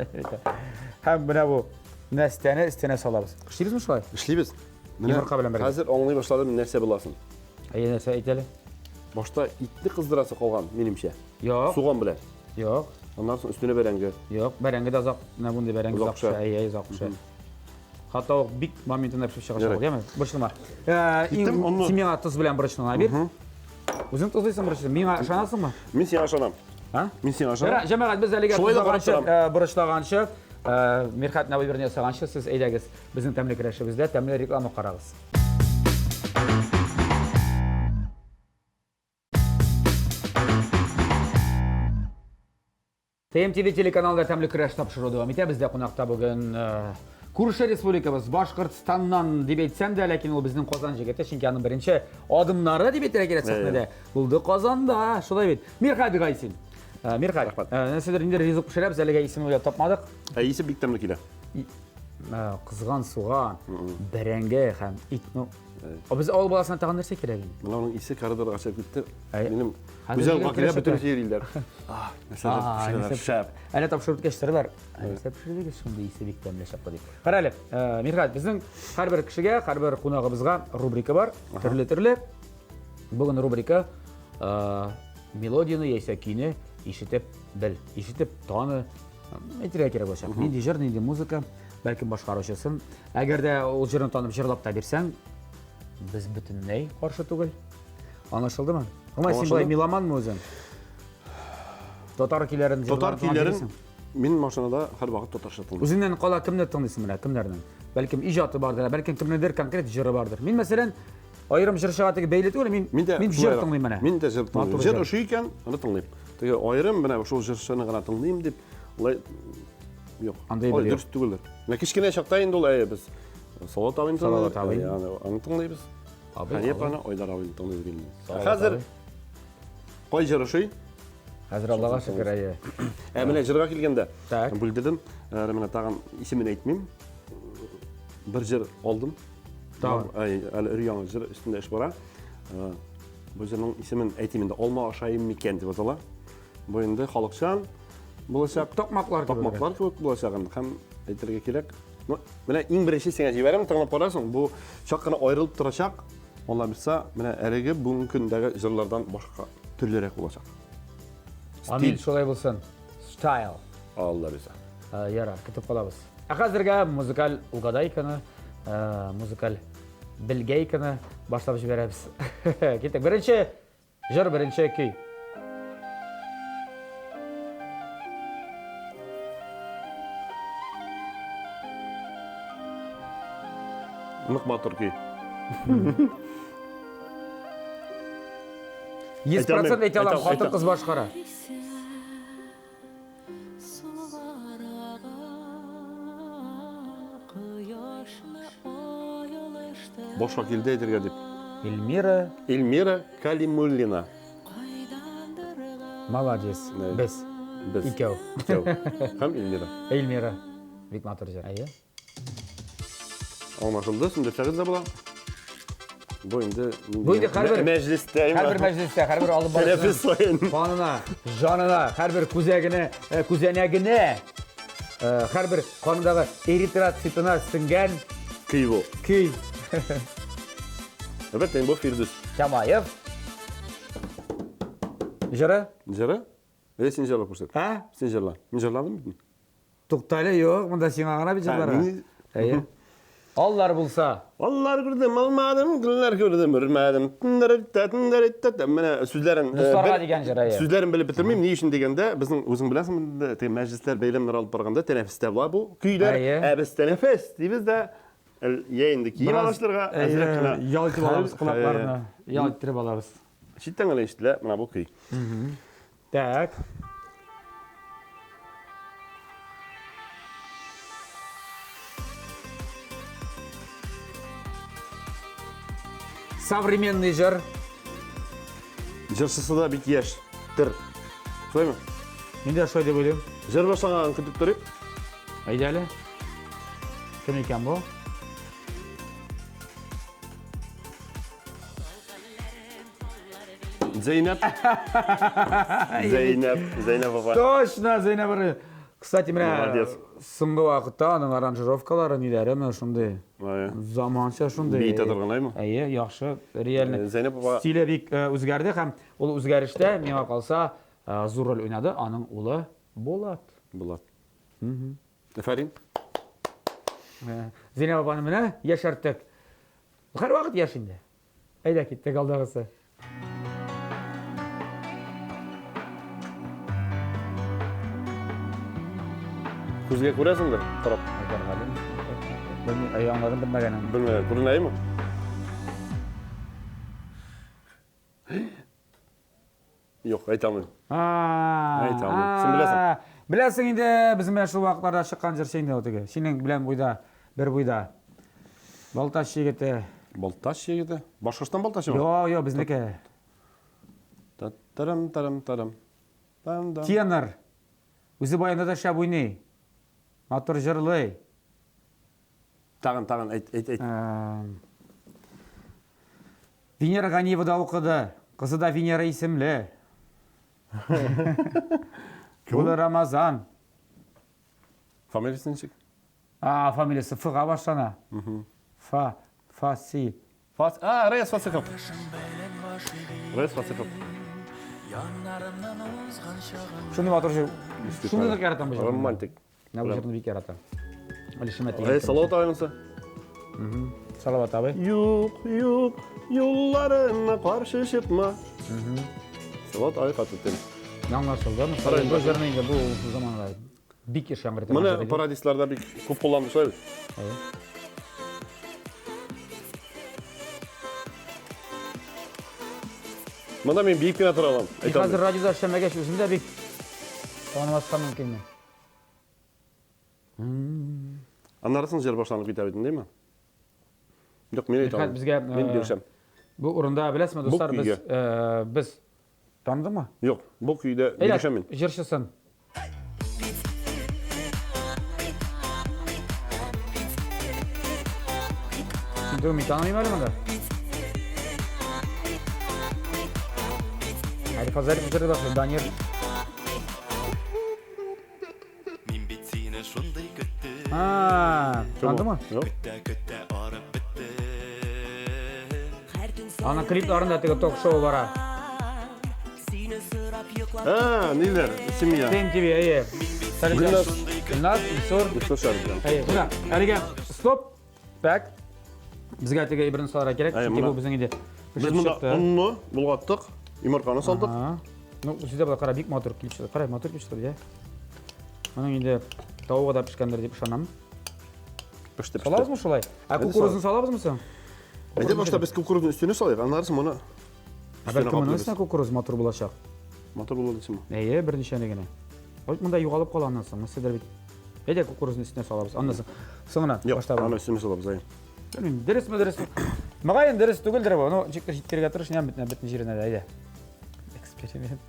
Һәм менә бу нәстәне өстенә салабыз. Эшлибезме шулай? Эшлибез. Менә Йомырка белән бергә. Хәзер аңлый башладым, нәрсә буласын. Әйе, нәрсә әйт әле? Башта итне кыздырасы калган, минемчә. Юк. Суган белән. Юк. Аннан соң өстенә бәрәңге. Юк, бәрәңге дә озак, менә мондый бәрәңге Озак озак пешә. пешә. Әйе, әйе, озак пешә. Хатта ук бик моментында пешеп чыгачак, Ярый. яме? Борчылма. Киттем, онны- Син миңа тоз белән борычны гына бир. Үзең тозлыйсың борычны. Миңа ышанасыңмы? Мин сиңа ышанам. А? Мин сиңа ышанам. Җәмәгать, без әлегә Шулай да карап тузлаганчы, торам. борычлаганчы, Мирхәт Нәби берне ясаганчы, сез әйдәгез, безнең тәмле көрәшебездә тәмле реклама карагыз. ТМТВ телеканалында тәмле көрәш тапшыруы дәвам итә. Бездә кунакта бүген күрше республикабыз Башкортстаннан дип әйтсәм дә, ләкин ул безнең Казан җегете, чөнки аның беренче адымнары дип әйтергә кирәк сәхнәдә булды Казанда. Шулай бит. Мирхәт Гайсин. Мирхәт, нәрсәдер инде ризык пешерәбез, әлегә исемен уйлап тапмадык. Ә исе бик тәмле килә. Кызган суган, бәрәңге һәм ит. Ну, без авыл баласына тагын нәрсә кирәк инде? Менә аның исе коридорга чыгып китте. Минем Гүзәл килә, бөтен йөриләр. Нәрсәдер шәп. Әле тапшырып үткәч торалар. Нәрсә пешердегез шундый исе бик тәмле чаклы дип. Кара әле, Мирхәт, безнең һәрбер кешегә, һәрбер кунагыбызга рубрика бар, төрле-төрле. Бүген рубрика мелодияне яисә көйне ишетеп бел, ишетеп таны. Әйтергә кирәк булачак. Нинди җыр, нинди музыка, бәлкем башкаручысын. Әгәр дә ул җырны танып җырлап та бирсәң, без бөтенләй каршы түгел. Аңлашылдымы? Гомумән, син болай меломанмы үзең? Татар көйләрен Татар көйләрен мин машинада һәрвакыт татарча тыңлыйм. Үзеңнән кала кемне тыңлыйсың менә, кемнәрнең? Бәлкем иҗаты бардыр, бәлкем кемнеңдер конкрет җыры бардыр. Мин мәсәлән, аерым җырчыга теге бәйле түгел, мин мин җыр тыңлыйм менә. Мин дә җыр тыңлыйм. Җыр ошый икән, аны тыңлыйм. Теге аерым менә шул җырчыны гына тыңлыйм дип, улай юк. Андый бер дөрес түгелдер. Менә кечкенә чакта инде ул әйе без Салават абыйны Салават абый. Аны тыңлыйбыз. Хәния апаны, Айдар абыйны тыңлыйбыз инде. Хәзер кай җыр ошый? Хәзер Аллага шөкер, әйе. Ә менә җырга килгәндә, бүлдердем. Әле менә тагын исемен әйтмим. Бер җыр алдым. Тагын. Әле өр-яңа җыр өстендә эш бара. Бу җырның исемен әйтим инде, Алма ашайым микән дип атала. Бу инде халыкчан булачак. Такмаклар кебек. Такмаклар кебек булачак һәм әйтергә кирәк. Ну, менә иң беренче сиңа җибәрәм, тыңлап карарсың. Бу чак кына аерылып торачак. Алла бирса, менә әлеге бүгенге көндәге җырлардан башка төрлерәк булачак. Амин, шулай булсын. Стайл. Алла бирса. Ярар, көтеп калабыз. Ә хәзергә музыкаль угадайканы, музыкаль белгәйканы башлап җибәрәбез. Киттек. Беренче Җыр беренче көй. Нык батыр көй. 100% әйтә алам, хатын-кыз башкара. Башка килде әйтергә дип. Эльмира. Эльмира Калимуллина. Молодец. Без. Без. Икәү. Икәү. Һәм Эльмира. Эльмира. Бик матур җыр. Әйе. Аңлашылды, сүндерсәгез дә була. Бу инде Бу инде һәрбер мәҗлестә, һәрбер мәҗлестә, һәрбер алып баручының саен канына, җанына, һәрбер күзәгенә, күзәнәгенә, һәрбер канындагы эритроцитына сеңгән көй бу. Көй. Әлбәттә, инде бу Фирдүс. Камаев. Җыры? Җыры? Әйдә син җырлап күрсәт. Ә? Син җырла. Мин җырладым бит. Туктале, юк, монда сиңа гына бит җырларга. Әйе. Аллар булса. Аллар күрдем, алмадым, гөлләр күрдем, өрмәдем. Тындырытта, тындырытта. Менә сүзләрен Дусларга дигән җыр, әйе. Сүзләрен белеп бетермим, ни өчен дигәндә, безнең үзең беләсең, инде теге мәҗлесләр, бәйрәмнәр алып барганда тәнәфестә була бу көйләр. Ә без тәнәфес дибез дә, я инде кием алыштырырга, әзрәк кенә. Ял итеп алабыз колакларны. Ял иттереп алабыз. Читтән генә ишетелә менә бу көй. Так. Современный җыр. Җырчысы да бик яшь. Тер. Шулаймы? Мин дә шулай дип уйлыйм. Җыр башланганын көтеп торыйк. Әйдә әле. Кем икән бу? Зәйнәп. Зәйнәп, Зәйнәп апа. Точно, Зәйнәп апа. Кстати, менә Молодец. соңгы вакытта аның аранжировкалары, ниләре менә шундый. Заманча шундый. Биетә торган, әйме? Әйе, яхшы, реально. Зәйнәп апа. Стиле бик үзгәрде һәм ул үзгәрештә, миңа калса, зур роль уйнады аның улы Булат. Булат. Афәрин. Зәйнәп апаны менә яшәрттек. Һәрвакыт яшь инде. Әйдә киттек алдагысы. Күзгә күрәсеңдер, карап. Айдар Галим. Белмим, әй, аңладым белмәгәнен. Белмәгән, күренәме? Юк, әйтә алмыйм. Әйтә алмыйм. Син беләсең. Беләсең инде, безнең белән шул вакытларда чыккан җырчы инде ул теге. Синең белән буйда, бер буйда. Балтач егете. Балтач егете? Башкортстан Балтачымы? Юк, юк, безнеке. Тарам тарам тарам. Тенор. Үзе баянда да шәп уйный. Матур җырлый. Тагын, тагын, әйт, әйт, әйт. Венера Ганиева да укыды. Кызы да Венера исемле. Улы Рамазан. Фамилиясе ничек? А, фамилиясе Ф-га башлана. Фа, Фа, Си. Фас, а, Раяз Фасыхов. Раяз Фасыхов. Шундый матур җыр. Шундый да яратам бу җырны. Романтик. Менә бу җырны бик яратам. Алишер Мәтиев. Эй, Салават абыйнысы. Салават абый. Юк, юк, юлларына каршы чыкма. Салават абый катып тел. Аңлашылды. Бу җырны инде бу заманда бик еш яңгырый торган Моны җыр иде. пародистларда бик күп кулланды шулай бит. Әйе. Монда мин биеп кенә тора алам. Мин хәзер радиода эшләмәгәч, үзем дә бик танымаска мөмкинмен. Аннары соң җыр башланып китә бит, димме? Юк, мин әйтә алмыйм. Безгә мин бирешәм. Бу урында беләсезме, дуслар, без без таныдыңмы? Юк, бу көйдә бирешәм мин. Җырчысын. Син мин танымыйм әле монда. Ариф Азарев җыры башлый, Данир. Мин бит сине шундый көттем. А, таныдыңмы? Юк. Көтә көтә арып беттем. Аның клипларында теге ток-шоу бара. А, ниләр? Семья. Сен TV, әйе. Гөлназ. Гөлназ, Илсур. Илсур Шәрипҗан. Әйе, менә, әлегә стоп. Так. Безгә теге әйберне салырга кирәк, Әйе, чөнки менә. бу безнең инде Без монда онны болгаттык, йомырканы салдык. Ну, үзе дә кара бик матур килеп чыкты. Кара, матур килеп чыкты, я. Моның инде тавыгы да пешкәндер дип ышанам. Пеште, пеште. Салабызмы шулай? Ә кукурузны салабызмы соң? Әйдә башта без кукурузны өстенә салыйк, аннары соң моны Ә бәлки моның өстенә кукуруз матур булачак. Матур булыр дисеңме? Әйе, берничәне генә. Ой, монда югалып кала аннан соң. Нәрсәдер бит. Әйдә кукурузны өстенә салабыз. Аннан соң соңына башта. Аны өстенә салабыз, әйе. Белмим, дөресме, дөрес. Мөгаен дөрес түгелдер бу. Ну, ничектер җиткерергә тырыш, нәм бөтен бөтен җиренә дә, әйдә. Эксперимент.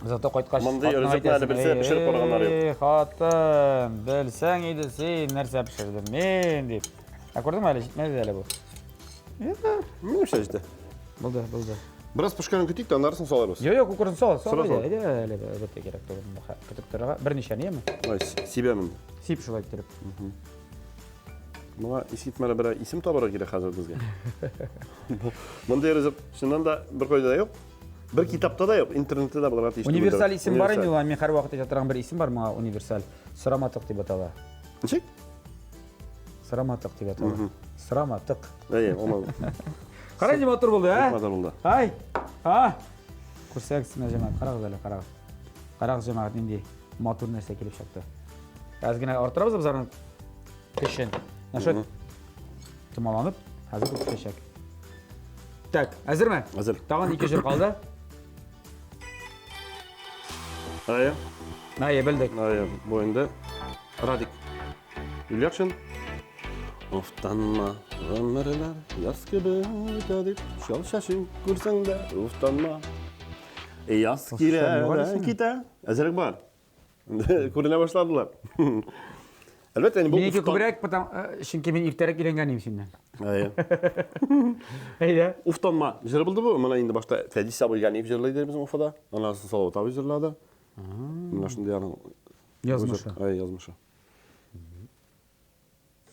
Зато кайткач, Мондый ризыкны әле берсе пешереп караганнары юк. Хатын, белсәң иде син нәрсә пешердем мин дип. Ә күрдеңме әле җитмәде әле бу. Минемчә җитә. Булды, булды. Бераз пешкәнен көтик тә, аннары соң салырбыз. Юк, юк, кукурузны сал, сал. Әйдә, әле әлбәттә кирәк түгел. Көтеп торырга. Берничә неме? Ай, сибәм инде. Сип шулай иттереп. Моңа искитмәле берәр исем табарга кирәк хәзер безгә. Мондый ризык чыннан да беркайда да юк. Бер китапта да юк, интернетта да булырга тиеш. Универсаль исем бар инде ул, мин һәрвакыт әйтә торган бер исем бар моңа универсаль. Сыраматык дип атала. Ничек? Сыраматык дип атала. Сыраматык. Әйе, аны. Кара нинди матур булды, ә? Матур булды. Ай! А! Күрсәгез менә җәмәгать, карагыз әле, карагыз. Карагыз җәмәгать нинди матур нәрсә килеп чыкты. Әз генә арттырабыз без аның көчен. Менә шулай томаланып, хәзер үк пешәчәк. Так, әзерме? Әзер. Тагын ике җыр калды. Әйе. Әйе, белдек. Әйе, бу инде Радик Юльякшин. Уфтанма, гомерләр яз кебек үтә дип, чал чәчен күрсәң дә уфтанма. Яз килә дә китә. Әзерлек бар. Күренә башладылар. Әлбәттә, инде бу Минеке күбрәк, потому, чөнки мин иртәрәк өйләнгән идем синнән. Әйе. Әйдә. Уфтанма җыры булды бу. Моны инде башта Фәдис абый Ганиев җырлый иде безнең Уфада. Аннан соң Салават абый җырлады. Менә шундый аның язмышы. Әйе, язмышы.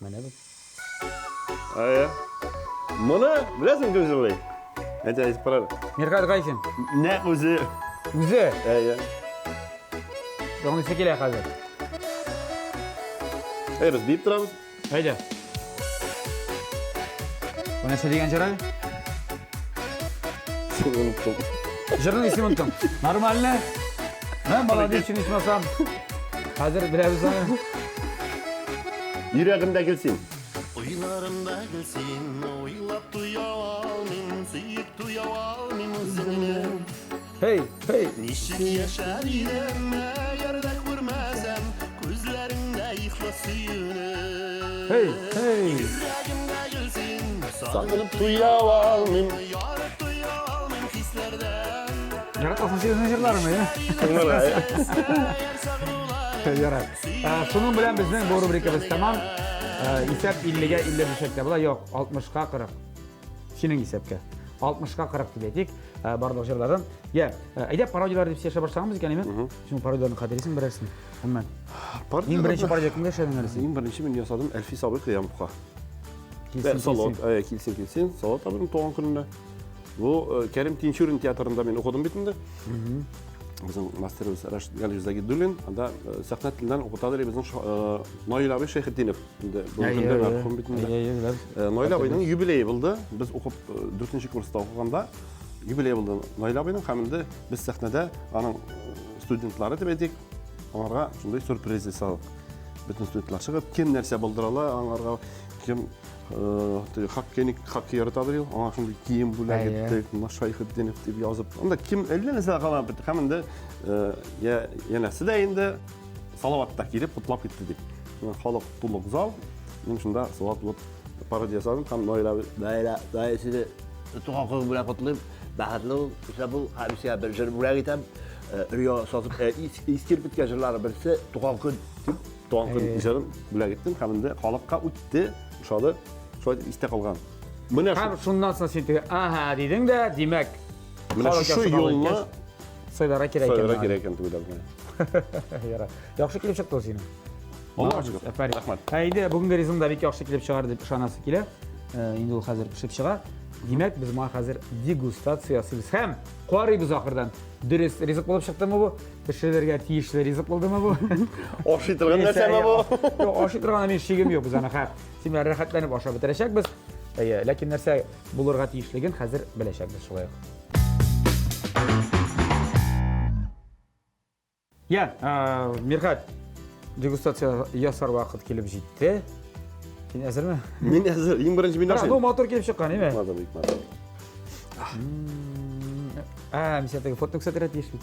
Менә бит. Әйе. Моны беләсең кем җырлый? Әйтә, әйтеп кара әле. Мирхат Гайсин. Нәкъ үзе. Үзе? Әйе. Тыңлыйсы килә хәзер. Әйе, без биеп торабыз. Әйдә. Бу нәрсә дигән җыр әле? Оныттым. Җырның исемен оныттым. Нормально. Мә, молодец, ичмасам. Хәзер беләбез аны. Йөрәгемдә гел син. Уйларымда гел син, уйлап туя алмыйм, сөеп туя алмыйм үзеңне. Хей, хей. Ничек яшәр идем, әгәр дә күрмәсәм, күзләреңдә ихлас сөюне. Хей, хей. Йөрәгемдә гел син, Сагынып туя алмыйм. Ярып туя алмыйм хисләрдән. Яратасың син үзеңнең җырларыңны, я? Ярар. Шуның белән безнең бу рубрикабыз тәмам. Исәп 50-гә 50 дисәк тә була. Юк, 60-ка 40. Синең исәпкә. 60-ка 40 дип әйтик, барлык җырлардан. Я, әйдә пародияләр дип сөйләшә башлаганбыз икән, әйме? Син пародияләрне хәтерлисең берәрсен? Гомумән. Иң беренче пародия кемгә эшләдең әле син? Иң беренче мин ясадым Әлфис абый Кыямовка. Килсен, Салат, килсен, килсен, Салат абыйның туган көнендә. Бу Кәрим Тинчурин театрында мин укыдым бит инде. Безнең мастерыбыз Рашид Галиевич Загидуллин, анда сәхнә теленнән укыта иде безнең Наил абый Шәйхетдинов. Инде бүгенге көндә мәрхүм бит инде. Наил абыйның юбилее булды. Без укып 4 курста укыганда юбилей булды Наил абыйның һәм инде без сәхнәдә аның студентлары дип әйтик, аңарга шундый сюрприз ясадык. Бөтен студентлар чыгып, кем нәрсә булдыра ала, аңарга кем хоккейник хоккей яратадыр ул, аңа шундый кием бүләк иттек, менә Шәйхетдинов дип язып. Анда кем әллә нәрсә калган бит. Һәм инде янәсе дә инде Салават та килеп котлап китте дип. Халык тулы зал. Мин шунда Салават булып пародия ясадым һәм Наил абый, Наил, Наил сине туган көнең белән котлыйм. Бәхетле бул, исән бул. Һәм сиңа бер җыр бүләк итәм. Өрья сатып, искереп беткән җырлары берсе Туган көн дип Туган көн җырын бүләк иттем һәм инде халыкка үтте, ошады. Шулай итеп истә калган. Менә Һәм шуннан соң син теге ага дидең дә, димәк, менә шушы юлны сайларга кирәк икән. Сайларга кирәк икән дип уйладым. Ярар. Яхшы килеп чыкты ул синең. Аллага шөкер. Афәрин. Рәхмәт. Ә инде бүгенге ризыгың да бик яхшы килеп чыгар дип ышанасы килә. Инде ул хәзер пешеп чыга. Димәк, без моңа хәзер дегустация ясыйбыз һәм карыйбыз ахырдан. Дөрес ризык булып чыктымы бу? Пешерергә тиешле ризык булдымы бу? Ашый торган нәрсәме бу? Юк, ашый торган мин шигем юк, без аны хәзер син белән рәхәтләнеп ашап бетерәчәкбез. Әйе, ләкин нәрсә булырга тиешлеген хәзер беләчәкбез шулай ук. Я, Мирхат, дегустация ясар вакыт килеп җитте. Син әзерме? Мин әзер. Иң беренче мин ашыйм. Ну, матур килеп чыккан, әйме? Матур, бик матур. Ә, мин сиңа теге фото күрсәтергә тиеш бит.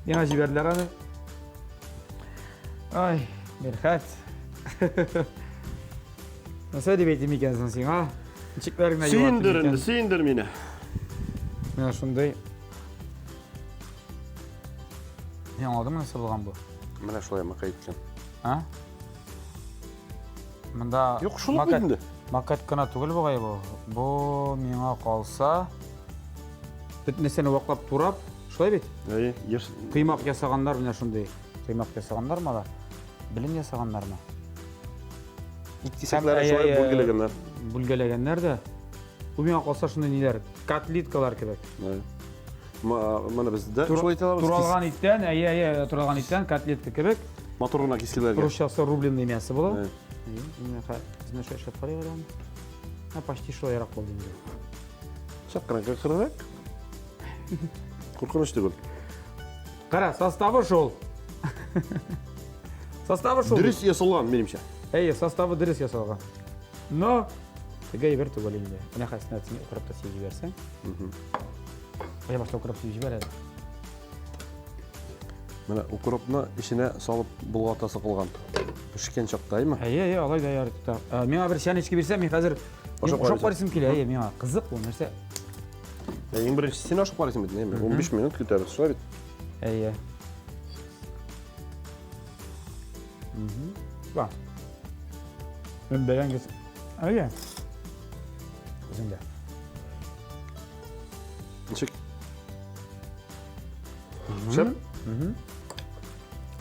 Миңа җибәрделәр аны. Ай, Мирхат. Нәрсә дип әйтим икән соң сиңа? Ничекләр генә юатыйм Сөендер инде, сөендер мине. Менә шундый. Мин аңладым нәрсә булган бу. Менә шулай макай иткән. А? Монда Юк, шул ук инде. Макет кына түгел бугай бу. Бу миңа калса бөтен нәрсәне ваклап турап, шулай бит? Әйе, еш. Кыймак ясаганнар менә шундый. Кыймак ясаганнармы алар? Белен ясаганнармы? Ит кисәкләре шулай бүлгәләгәннәр. Бүлгәләгәннәр дә. Бу миңа калса шундый ниләр, котлеткалар кебек. Моны без дә шулай әйтә алабыз. Туралган иттән, әйе, әйе, туралган иттән котлетка кебек. Матур гына кискеләргә. Русчасы рубленый мясо була. Әйе, менә без нәрсә эшләп карыйк әле аны. Ә почти шулайрак булды инде. Чак кына кырырак. Куркыныч түгел. Кара, составы шул. Составы шул. Дөрес ясалган, минемчә. Әйе, составы дөрес ясалган. Но теге әйбер түгел инде. Менә хәзер син укроп та сибеп җибәрсәң. Әйе, башта укроп сибеп җибәр әле. Менә укропны эченә салып болгатасы калган. Пешкән чакта, әйме? Әйе, әйе, алай да ярый тота. Миңа бер чәнечке бирсәң, мин хәзер ашап карыйсым килә. Әйе, миңа кызык бу нәрсә. Иң беренче син ашап карыйсың бит, әйме? 15 минут көтәбез, шулай бит? Әйе. Ба. Мин бәрәңгесе. Әйе. Үзеңдә. Ничек? Шәп?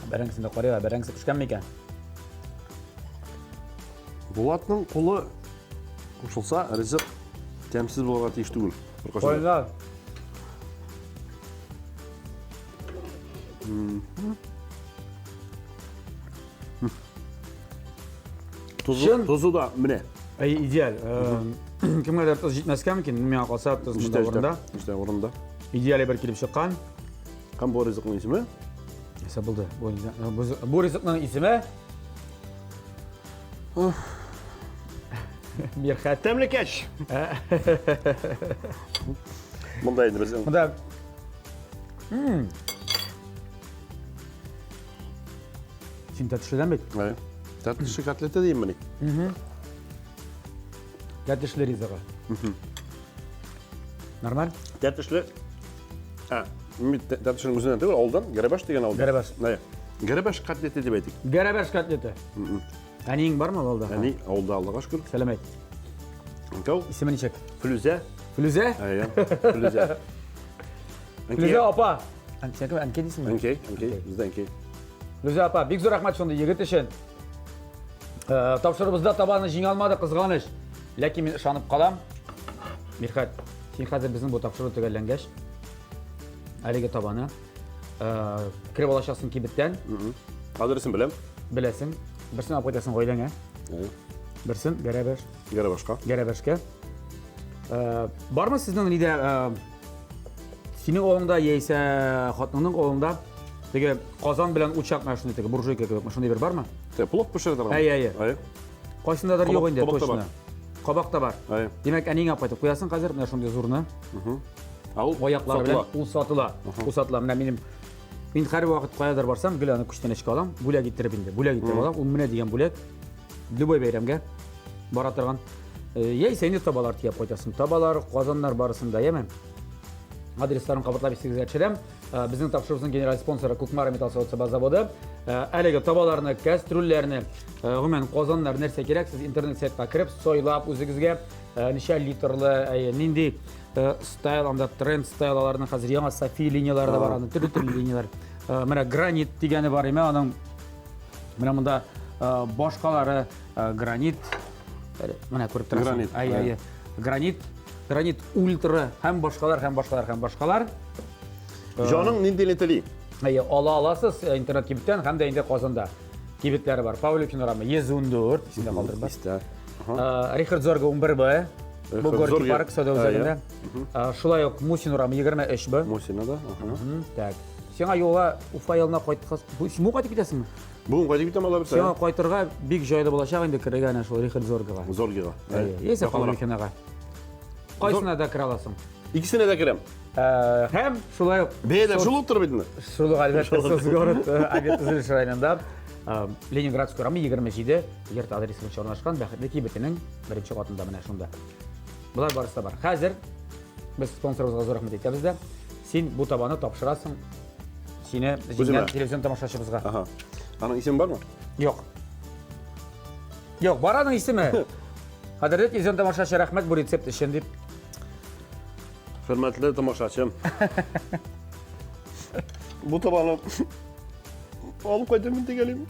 Бәрәңгесен дә карыйк, бәрәңгесе пешкән микән? Булатның кулы кушылса, ризык тәмсез булырга тиеш түгел. Кайнар. Тузы, тузы да менә. Әй, идеаль. Кемгәдер тоз җитмәскә мөмкин, миңа калса тоз монда урында. Җитә урында. Идеаль бер килеп чыккан. Һәм бу ризыкның исеме? Нәрсә булды? Бу ризыкның исеме? Мирхәт. Тәмлекәч. Монда инде безнең. Монда. Син тәтешледән бит? Әйе. Тәтеше котлеты дим мени. Тәтешле ризыгы. Нормаль? Тәтешле. Ә, мин тәтешнең үзеннән түгел, авылдан, Гәрәбәш дигән авылдан. Гәрәбәш. Әйе. Гәрәбәш котлеты дип әйтик. Гәрәбәш котлеты. Әниең бармы авылда? Әни авылда, Аллага шөкер. Сәлам әйт. Икәү. Исеме ничек? Флүзә. Флүзә? Әйе, Флүзә. Флүзә апа. Син кем, әнкәй дисеңме? Әнкәй, әнкәй, бездә әнкәй. Флүзә апа, бик зур рәхмәт шундый егет өчен. Э, тапшыруыбызда табаны җиңә алмады, кызганыч. Ләкин мин ышанып калам. Мирхәт, син хәзер безнең бу тапшыру төгәлләнгәч, әлеге табаны э, кереп алачаксың кибеттән. Адресын беләм. Беләсең. Берсен алып кайтасың гаиләңә. Берсен Гәрәбәш. Гәрәбәшкә. Гәрәбәшкә. Э, бармы сезнең нидә синең авылыңда яисә хатыныңның авылында теге казан белән учак менә шундый теге буржуйка кебек шундый бер бармы? Те, плов пешерә торган. Әйе, әйе. Әйе. Кайсындадыр юк инде кабак та точно. Кабак та бар. Әйе. Димәк, әниеңә алып кайтып куясың хәзер менә шундый зурны. Ә ул Аяклары белән сатыла. ул сатыла. Ул сатыла. Менә минем мин һәрвакыт каядыр барсам, гел аны күчтәнәчкә алам, бүләк иттереп инде. Бүләк иттереп алам. Ул менә дигән бүләк. Любой бәйрәмгә бара торган. Э, яисә инде табалар төяп кайтасың. Табалар, казаннар барысында, яме? Адресларын кабатлап исегезгә төшерәм. Э, безнең тапшыруыбызның генераль спонсоры Кукмара металл савыт-саба заводы. Э, әлеге табаларны, кәстрүлләрне, гомумән казаннар нәрсә кирәк, сез интернет сайтка кереп, сайлап үзегезгә ничә литрлы, нинди стайл, анда тренд стайл аларның хәзер яңа Софи линияләре дә бар, аның төрле-төрле линияләр. Менә гранит дигәне бар, име аның менә монда башкалары гранит. Менә күреп торасың. Гранит. Әй, әй, гранит, гранит ультра һәм башкалар, һәм башкалар, һәм башкалар. Җаның ниндине тели? Әйе, ала аласыз интернет кибеттән һәм дә инде Казанда кибетләре бар. Павлюкин урамы 114, исендә калдырып бар. Истә. Рихард Зорга 11Б. Бу Горький парк сәүдә үзәгендә. Шулай ук Мусин урамы 23Б. Мусина да. Так. Сиңа юлга Уфа юлына кайткач, син бүген кайтып китәсеңме? Бүген кайтып китәм, Алла бирсә. Сиңа кайтырга бик җайлы булачак инде керергә әнә шул Рихард Зоргага. Зоргига. Яисә Павлюкинага. Кайсына да керә аласың? Икесенә дә керәм. Һәм шулай ук Бәя дә шул ук тора бит инде. Шул ук, әлбәттә, Соцгород объект төзелеш районында Ленинградский урамы 27 йорт адресы буенча урнашкан Бәхетле кибетенең беренче катында менә шунда. Болар барысы да бар. Хәзер без спонсорыбызга зур рәхмәт әйтәбез дә. Син бу табаны тапшырасың. Сине җиңгән телевизион тамашачыбызга. Ага. Аның исеме бармы? Юк. Юк, бар аның исеме. Кадерле телевизион тамашачы, рәхмәт бу рецепт өчен дип. Хөрмәтле тамашачым. Бу табаны алып кайтырмын дигән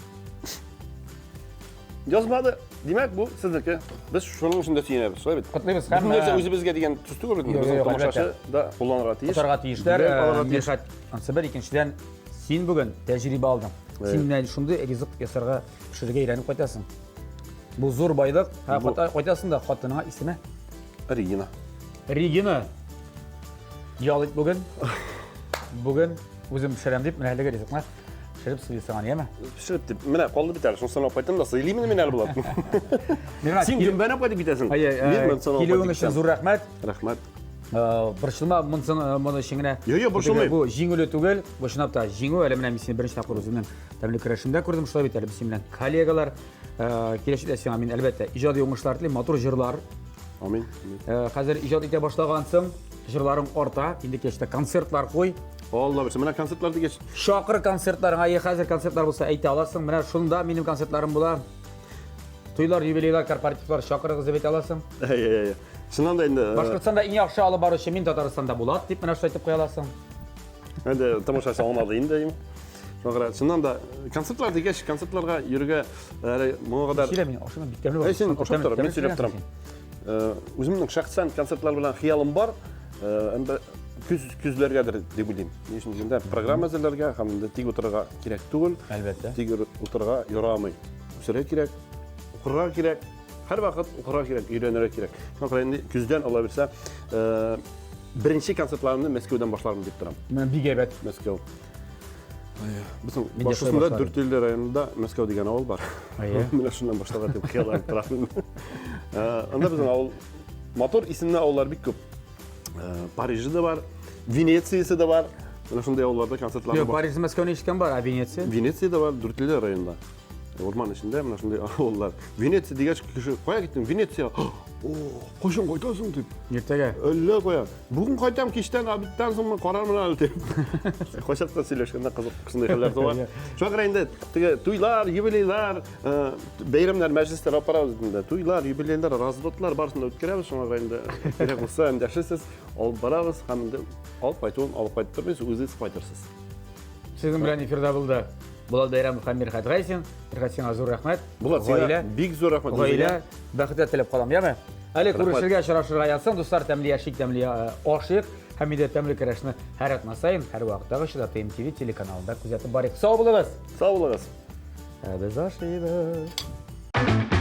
Язмады. Димәк, бу сезнеке. Без шуның өчен дә сөенәбез, шулай бит? Котлыйбыз һәм нәрсә үзебезгә дигән төс түгел бит. Безнең тамашачы да кулланырга тиеш. Отарга тиешләр. Миршат, ансы бер, икенчедән, син бүген тәҗрибә алдың. Син менә шундый ризык ясарга, пешерергә өйрәнеп кайтасың. Бу зур байлык. Кайтасың да хатыныңа исеме? Регина. Регина. Ял ит бүген. Бүген үзем пешерәм дип, менә әлеге ризыкны пешереп сыйлыйсың аны, яме? Пешереп дип, менә калды бит әле, шунысын алып кайттым да сыйлыйм инде мин әле Булат. Син гөмбәне алып кайтып китәсең. Мин монысын алып Килүең өчен зур рәхмәт. Рәхмәт. Борчылма, монысын моны өчен генә. Юк, юк, борчылмыйм. Бу җиңеле түгел, бу чынлап та җиңү. Әле менә мин сине беренче тапкыр үземнең тәмле көрәшемдә күрдем. Шулай бит әле без синең белән коллегалар. Киләчәктә сиңа мин әлбәттә иҗади уңышлар телим, матур җырлар. Амин. Хәзер иҗат итә башлагансың, җырларың арта, инде киләчәктә концертлар куй. Алла бирсә, менә концертлар дигәч. Чакыр концертларыңа, е хәзер концертлар булса әйтә аласың. Менә шунда минем концертларым була. Туйлар, юбилейлар, корпоративлар чакырыгыз дип әйтә аласың. Әй, әй, әй. Чыннан да инде. Башкортстанда иң яхшы алып баручы мин, Татарстанда Булат дип менә шулай әйтеп куя аласың. Инде тамашачы аңлады инде. Шуңа күрә чыннан да концертлар дигәч, концертларга йөрергә әле моңа кадәр. Сөйлә мин, ашыма бик тәмле. Әй, син ашап тор, мин сөйләп торам. Үземнең шәхсән концертлар белән хыялым бар. Әмма көз көзләргәдер дип уйлыйм. Ни өчен дигәндә, программа әзерләргә һәм инде тик утырырга кирәк түгел. Әлбәттә. Тик утырырга ярамый. Үсәргә кирәк, укырга кирәк. Һәрвакыт укырга кирәк, өйрәнергә кирәк. Шуңа күрә инде көздән Алла бирсә, беренче концертларымны Мәскәүдән башлармын дип торам. Менә бик әйбәт. Мәскәү. Безнең Башкортстанда Дүртөйле районында Мәскәү дигән авыл бар. Менә шуннан башларга дип хыялланып торам. Анда безнең авыл матур исемле авыллар бик күп. Парижы да бар, Венециясе дә бар. Менә шундый авылларда концертлар Юк, Париж, Мәскәүне ишеткән бар, ә Венеция? Венеция дә бар, Дүртөйле районында. Урман эчендә менә шундый авыллар. Венеция дигәч, кеше кая киттең? Венеция. О, кайчан кайтасың дип. Иртәгә. Әллә кая. Бүген кайтам, кичтән, обедтан соң карармын әле дип. Кайчакта сөйләшкәндә кызык шундый хәлләр туа. Шуңа күрә инде теге туйлар, юбилейлар, э, бәйрәмнәр, мәҗлесләр алып барабыз инде. Туйлар, юбилейлар, разводлар барысын да үткәрәбез. Шуңа күрә инде кирәк булса эндәшерсез, алып барабыз һәм инде алып кайтуын алып кайтып тормыйсыз, үзегез кайтырсыз. Сезнең белән эфирда булды Булат Бәйрәмов һәм Мирхәт Гайсин. Мирхәт, сиңа зур рәхмәт. Булат, сиңа бик зур рәхмәт. Гаилә бәхете теләп калам, яме? Әле күрешергә, очрашырга язсын, дуслар, тәмле яшик, тәмле э, ашыйк һәм инде тәмле көрәшне һәр атна саен, һәр вакыттагыча да ТМТВ телеканалында күзәтеп барыйк. Сау булыгыз! Сау булыгыз! Ә без ашыйбыз.